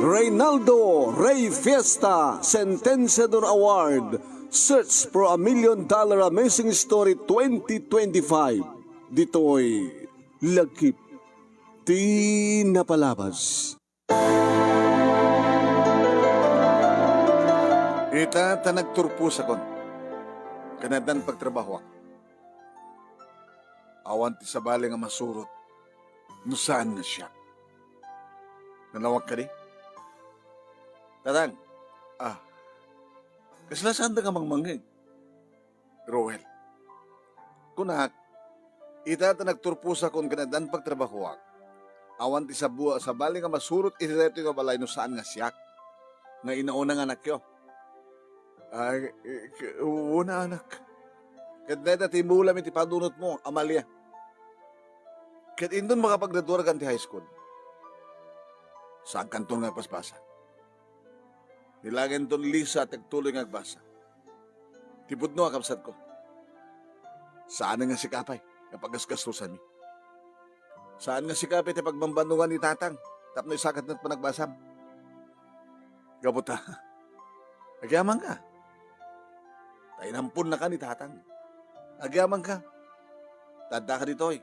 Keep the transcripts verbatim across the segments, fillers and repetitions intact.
Reynaldo Rey Fiesta Sentenciador Award, Search for a Million Dollar Amazing Story twenty twenty-five. Ditoy Lagip ti Napalabas. Ita ta nagturposakon ken addan pagtrabahoak. Awan ti sabali nga masurot no saan nga siak. Nalawag kadi? Tatang, ah, kasla saanda nga mangmangngeg? Roel. Kunak, ita ta nagturposakon ken addan pagtrabahoak. Awan ti sabua-, sabali nga masurot iti daytoy nga balay no saan nga siak. Nga inauna nga anakyo. Ay, eh, k-, una, anak. Ket dayta ti mulam iti panunotmo, Amalia. Ket inton makapagraduarkan ti high school, saankanton nga agpaspasak. Ni laengenton Lisa ti agtuloy nga agbasa. Ti pudno a kabsatko, saan nga sika pay nga pagasgastosanmi. Saan nga sika pay ti pagbambannogan ni Tatang tapno isakatna ti panagbasam. Gapu ta, agyamanka. Ta inamponnaka ni Tatang. Agyamanka. Ta addaka ditoy.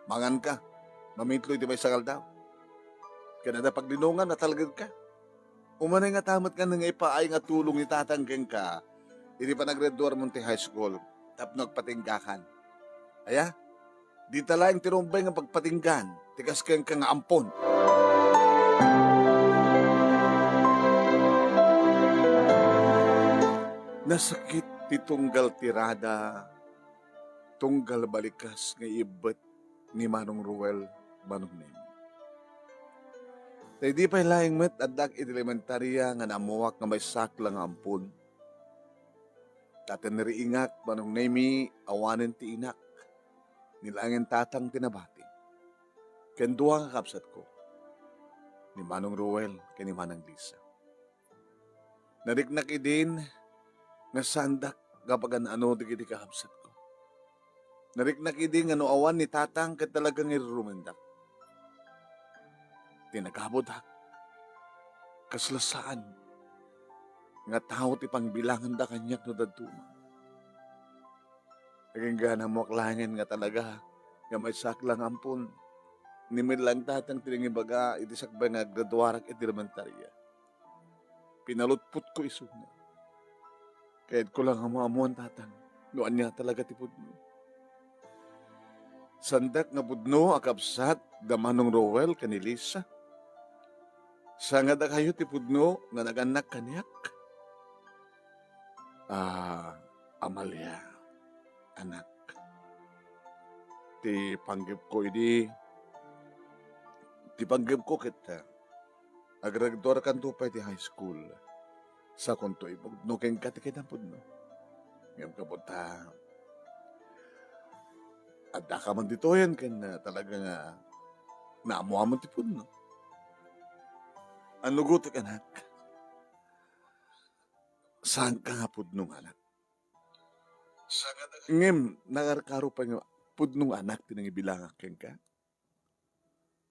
Manganka. Mamitlo iti maysa nga aldaw. Ken adda paglinongan a talgedka. Umanay ngata met nga nangaipaay nga tulong ni Tatang kenka iti panagraduarmon ti high school tapno agpatinggakan. Aya? Dita laeng ti rumbeng nga pagpatinggan ti kas kenka nga ampon. Nasakit ti tunggal tirada, tunggal balikas nga iibbet ni Manong Ruel, Manong Nemi. Ta idi pay laeng met addak iti elementaria nga naammoak nga maysak la nga ampon. Ta tiniriingak, Manong Nemi, awanen ti inak. Ni laengen Tatang ti nabati. Ken dua nga kabsatko, ni Manong Ruel ken ni Manang Lisa. Nariknak idin nga saandak nga pagan-ano dagiti kakabsatko. Nariknak idin nga no awan ni Tatang ket talaga nga irurumendak. Ti nagabudak, kasla saan nga tao ti pangbilanganda kaniak no dadduma. Agingga ammoak laengen nga talaga nga maysak la nga ampon. Ni met laeng Tatang ti nangibaga iti sakbay nga aggraduarak iti elementaria. Pinalutpotko isuna. Kayatko la nga maammoan, Tatang, no ania talaga ti pudno. Saandak nga pudno a kabsat da Manong Roel ken ni Lisa. Saan nga dakayo ti pudno nga nagannak kaniak. Ah, Amalia, anak. Ti panggepko idi, ti panggepko ket, ah, agragraduarkanto pay ti high school. Sakonto ipudno kenka ti kinapudno. Ngem gapu ta addaka man ditoyen ken, ah, talaga nga naammoam ti pudno. Anugotek, anak. Saanka nga pudno nga anak. Ngem, nakarkaro pay nga pudno nga anak ti nangibilangak kenka.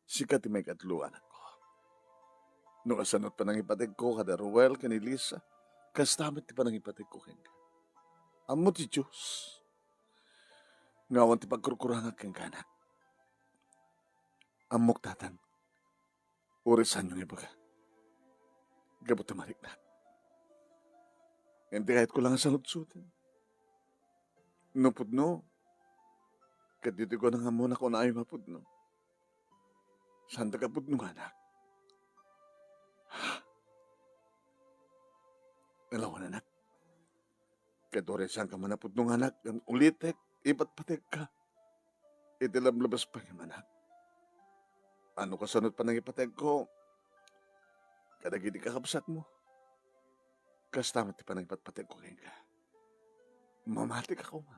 Sika ti maikatlo, anakko. No kasano ti panangipategko kada Roel ken ni Lisa, kasta met ti panangipategko kenka. Ammo ti Dios nga awan ti pagkurkurangak kenka, anak. Ammok, Tatang. Uray saanyo nga ibaga. Gapu ta mariknak. Ngem ti kayatko la nga saludsodem, no pudno, ket ditoy ko nga ammonak unayo nga pudno. Saandak a pudno nga anak. Alawan, anak. Ket uray saanka man a pudno nga anak, ngem ulitek, ipatpategka iti lablabas pay nga anak. Ano kasano ti panangipategko kadagiti kakabsatmo? Kasta met ti panangipatpategko kenka. Mamatika koma.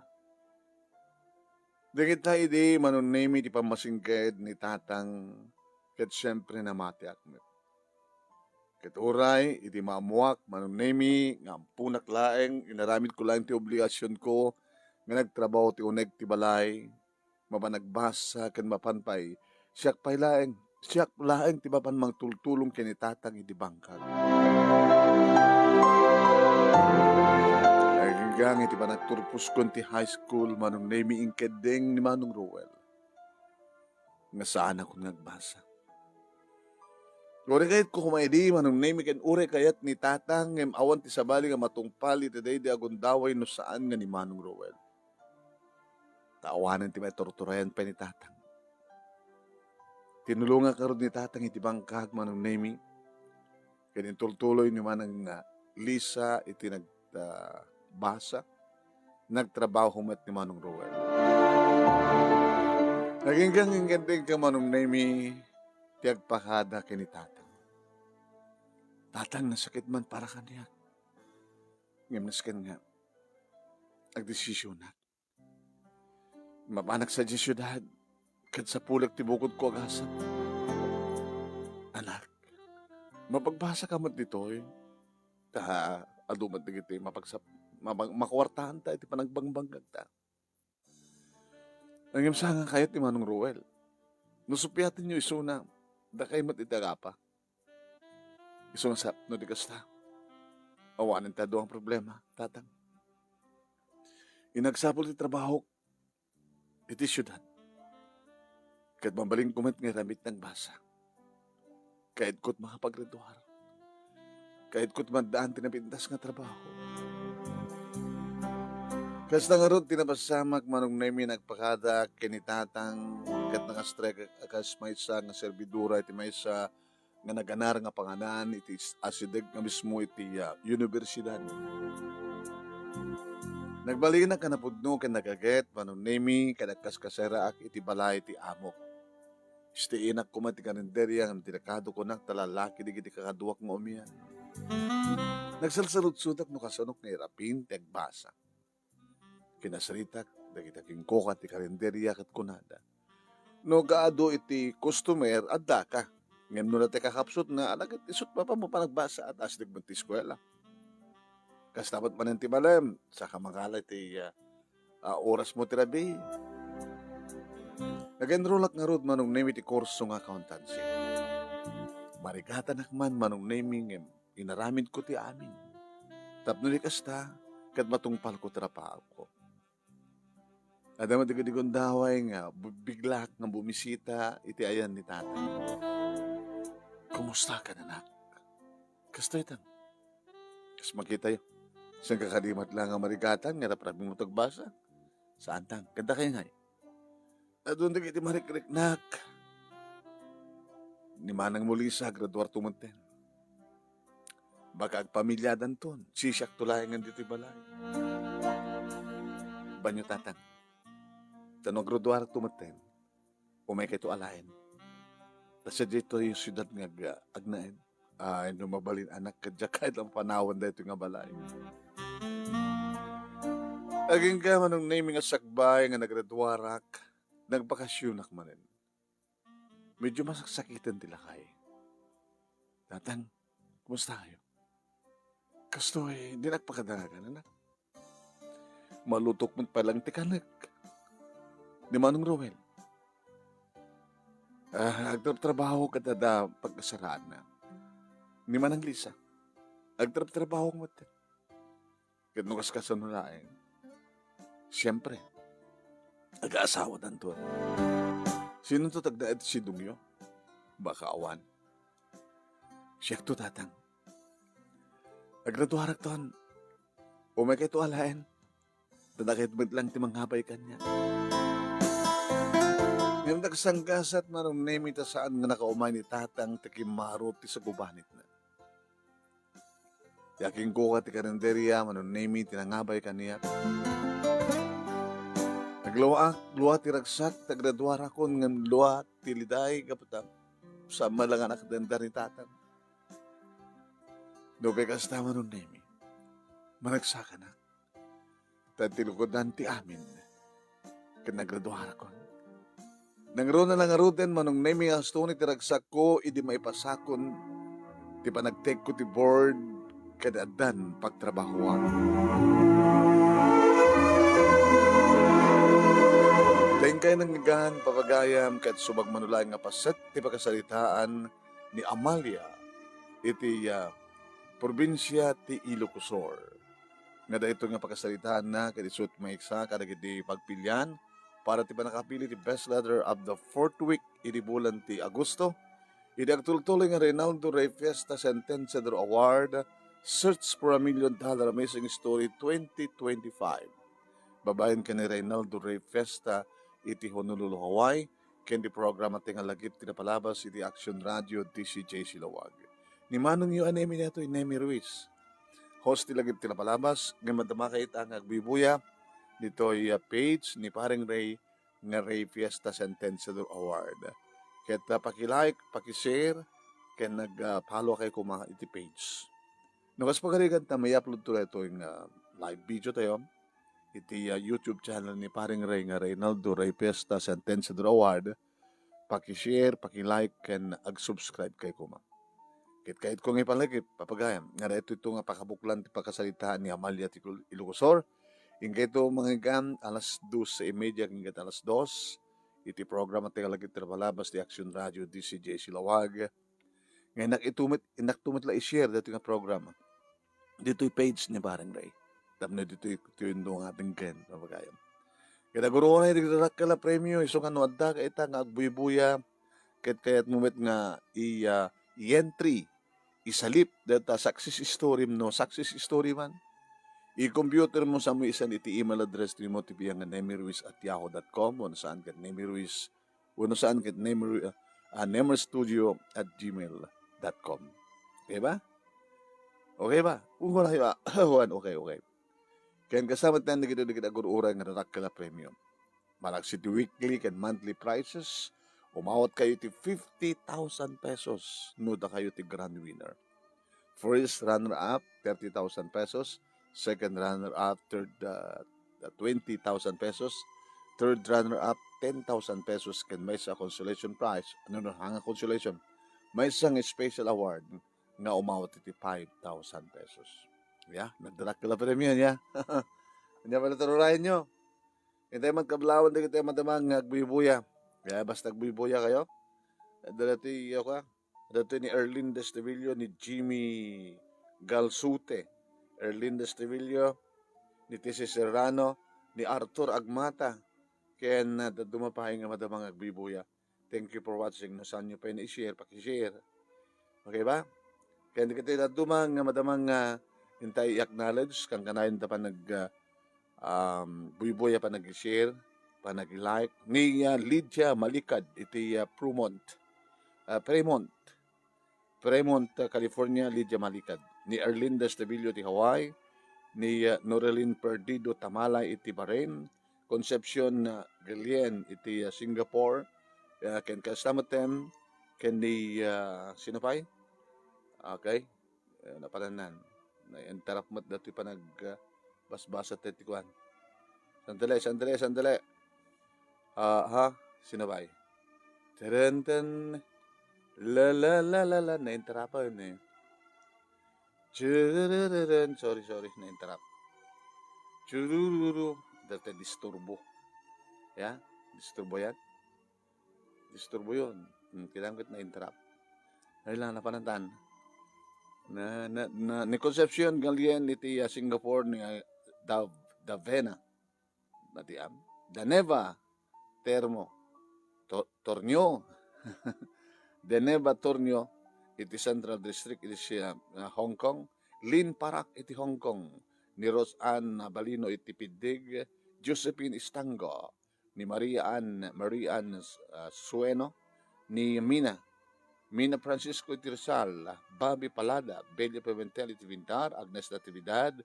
Dagita idi Manong Nemi ti pammasingked ni Tatang, ket siempre namatiak met. Ket uray idi maammoak, Manong Nemi, nga amponak laeng, inaramidko laeng ti obligasionko nga nagtrabaho ti uneg ti balay, mapan agbasa ken mapan pay Siak pay laeng, siak laeng ti mapan mangtultulong ken ni Tatang idi bangkag. Aginggang iti panagturposkon ti high school, Manong Nemi, inkeddeng ni Manong Roel nga saanakon nga agbasa. Uray kayatko koma idi, Manong Nemi, ken uray kayat ni Tatang, ngem awan ti sabali nga matungpal iti daydi a gundaway no saan nga ni Manong Roel. Ta awanen ti maiturturayan pay ni Tatang. Tinulongak ngarud ni Tatang iti bangkag, Manong Nemi, ken intultuloy ni Manang, ah, Lisa iti nag-, ah, basa. Nagtrabaho met ni Manong Roel. Aginggang inkeddeng ka, Manong Nemi, ti agpakada ken ni Tatang. Tatang, nasakit man para kaniak. Ngem nasken nga, agdesisionak. Mapanak sadiay siudad, ket sapulek ti bukodko a gasat. Anak, mapagbasaka met ditoy, ta adu met dagiti mapagsap-, mapag-, makuartaanta iti panagbangbangkagta. Ngem saan nga kayat ni Manong Roel? No suppiatenyo isuna, dakay met iti agapa. Isu nga sa-, no di kasta, awanen ti adu nga problema, Tatang. Inagsapul ti trabahok iti siudad. Ket mabalinko met nga aramid ti agbasa. Kayatko ti makapagraduar. Kayatko ti maddaan ti napintas nga trabaho. Kasta ngarud ti napasamak, Manong Nemi, nagpakada ken ni Tatang, ket nakastrek a kas maysa nga servidora iti maysa nga naganar nga panganan iti is-, asideg nga mismo iti, ah, universidad. Nagbalinak a napudno ken nagaget, Manong Nemi, ket nagkaskaseraak iti balay ti amok. Istiinak koma ti karinderia ngem delikado kunak ta lalaki dagiti kakaduak nga umian. Nagsalsaludsodak no kasanok nga irapin ti agbasa. Kinasaritak dagiti kingkoka ti karinderia ket kunada, "No gaadu iti customer, addaka. Ngem no natay kakapsutna, ala ket isut' mapan panagbasa, ta asideg met ti eskuela." Kasta met manen ti malem, saka mangala iti, ah, ah, orasmo ti rabii. Nag-enrollak ngarud, Manong Nemi, iti kurso nga accountancy. Marigatanak man, Manong Nemi, ngem inaramidko ti amin. Tapno di kasta, ket matungpalko ti trabahoak. Adda met dagiti gundaway nga bu-, biglak nga bumisita iti ayan ni Tatang. "Kumusta ka, anak?" "Kastoy, Tang." "Kas makitayo. Saan ka kadi met la nga marigatan nga raprapim met agbasa?" "Saan, Tang. Kasta kayat ngay?" "Adun dagiti marikriknak. Ni manang Melissa, agraduarto metten. Baka agpamiliadanton, sisiakto laengen ditoy balay." "Banio, Tatang. Ta no agraduarakto metten, umaykayto alaen. Ta sadiay ditoy siudad nga ag-, agnaed." "Ay, no mabalin, anak, ket diak kayat a mapanawan daytoy nga balay." Agingga, Manong Nemi, nga sakbay nga nagraduarak, nagbakasionak manen. Medyo masaksakiten ti lakay. "Tatang, kumusta kayo?" "Kastoy, dinak pakadangagan, anak." "Malutok met pay laeng ti kanek." "Ni Manong Roel?" "Ah, agtrabtrabaho ket adda pagkasaraanna." "Ni Manang Lisa?" "Agtrabtrabaho met." "Ket no kaskasano laeng?" "Siempre, agaasawadanton." "Sinonto ti agnaed, sidongyo?" "Baka awan." "Siakto, Tatang. Agraduarakton. Umaykayto alaen. Ta dakayto met laeng ti mangabay kaniak." Ngem nagsanggasat, Manong Nemi, ta saan nga nakaumay ni Tatang ti kimmaro ti sagubanitna. Ti akingkoka ti karinderia, Manong Nemi, ti nangabay kaniak. Nagluaak, lua ti ragsak, ti agraduarakon, ngem lua ti liday gapu ta saan man la nga nakadendar ni Tatang. Nupay kasta, Manong Nemi, managsakanak. Ta intilokodan ti amin ket nagraduarakon. Nangruna la ngaruden, Manong Nemi, nga kastoy ti ragsakko idi maipasakon ti panagtekko ti board ket addan pagtrabahoan. Ta Kay nanggan papagayam ket subag manulay nga paset ti pakasaritaan ni Amalia iti, ah, probinsia ti Ilocos Sur. Nga daytoy nga pakasaritaanna ket isu ti maiksa kadagiti pagpilian para ti pannakapili ti best letter of the fourth week idi bulan ti Agosto. Idi agtultuloy nga Reynaldo Rey Fiesta Sentenciador Award, Search for a Million Dollar Amazing Story twenty twenty-five. Babaen ken ni Reynaldo Rey Fiesta iti Honolulu, Hawaii, ken ti programa ti nga lagip ti napalabas iti Action Radio D C J Silaoag. Ni manongyo a Nemi daytoy, Nemi Ruiz. Host ti lagip ti napalabas, nga madama kayta nga agbuybuya ditoy, ah, page ni Pareng Rey nga Rey Fiesta Sentenciador Award. Ket, ah, paki-like, paki-share, ken nag, ah, follow kay kuma iti page. No kas pagarigan ta, may upload to daytoy nga live video tayo iti, ah, YouTube channel ni Pareng Rey nga Reynaldo Rey Fiesta Sentenciador Award. Paki-share, paki-like, ken ag-subscribe kay kuma. Ket kayatko nga ipalagip, papagayam, nga daytoy to nga pakabuklan ti pakasaritaan ni Amalia ti Ilocos Sur. Inkay to mangegam alas dos y media ken alas dos, iti programa ti nga lagip ti napalabas ti Action Radio D C J Silaoag. Nga innak itumet, innak tumet la i-share daytoy nga programa ditoy page ni Pareng Rey. Tapno ditoy, ditoy nga ating ken, papagayam. Ket agur-uray ti dakkel a premio, isu nga no adda kayta nga agbuybuya, ket kayatmo met nga i-, ah, i-entry, isalip dayta success story no success story man. I-computer mo sa mo isan iti email address ti mo ti biang nga nemiruiz at yahoo dot com, wenno saan ket nemiruiz, wenno saan ket nemer, ah, ah, nemerstudio at gmail dot com. Okay ba? Okay ba? Kung wala, ah, wan, okay, okay. Ken kasama tayo dagiti, dagiti agur-uray nga dakkel a premio. Malagsid ti weekly ken monthly prizes, umawat kayo ti fifty thousand pesos no dakayo ti grand winner. First runner-up, thirty thousand pesos. Second runner-up, third, uh, twenty thousand pesos. Third runner-up, ten thousand pesos. Ken maysa a consolation prize. Ano no, hanga consolation? Maysa nga special award nga umawat iti five thousand pesos. Ya, nagdarakkel a premio, ya. Anya pala tarurayan nyo? Itay magkablawan dagiti madamang nga agbuybuya. Ya, basta agbuybuya kayo. Dati, iyo ka. Dati ni Erlin Destevillo, ni Jimmy Galsute. Erlin Destevillo, ni T C Serrano, ni Arthur Agmata. Ken, ah, dadduma pay nga madamang agbuybuya. Thank you for watching. No saanyo pay na i-share, paki-share. Okay ba? Kaya di kita dadduma nga madamang, ah, intay i-acknowledge, kang kanayon ta panag, ah, um, buybuya, panag-share, panag-like. Ni, ah, Lydia Malikad, iti, ah, Prumont. Ah, Fremont. Fremont, ah, California, Lydia Malikad. Ni Erlinda Estevillo ti Hawaii, ni, ah, Norelin Perdido Tamalay iti Bahrain, Concepcion, ah, Guillen iti, ah, Singapore, ah, ken kasta met tem, ken ni, ah, sino pay? Okay. Eh, napanan-, na-interrupt met dati panag, ah, basbasa ti kuan. Sandali, sandali, sandali. Ah, ha? Sino pay? Teren, ten. La, la, la, la, la. Na-interrupt ako yun eh. Churururun. Sorry, sorry. Na-interrupt. Churururu. Dati disturbo. Ya? Disturbo yan? Disturbo yun. Hmm, kailangan ko na-interrupt. Dahil lang napanatan. Na, na, na, ni Concepcion Guillen iti, ah, Singapore, ni, ah, Da-, Davena. Matiam. Daneva Termo. To-, Tornio. Deneva Tornio iti Central District iti siya, ah, Hong Kong. Lin Parak iti Hong Kong. Ni Rose Ann Balino iti Piddig. Josephine Istango. Ni Maria Ann, Maria Ann, ah, Sueno. Ni Mina. Mina Francisco iti Rizal. Bobby Palada. Belio Pimentel iti Vindar. Agnes Natividad.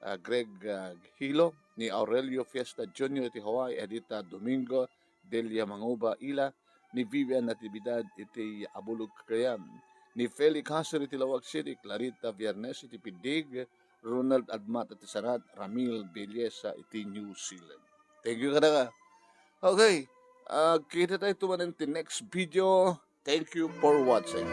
ah, Greg, ah, Hilo, ni Aurelio Fiesta Junior iti Hawaii, Edita Domingo, Delia Manguba Ila, ni Vivian Natividad iti Abulog, Cagayan, ni Feli Casio iti Laoag City, Clarita Viernes iti Piddig, Ronald Admat iti Sanat, Ramil Belleza iti New Zealand. Thank you kadaka. Okay, ah, kita tayo tumanan ti next video. Thank you for watching.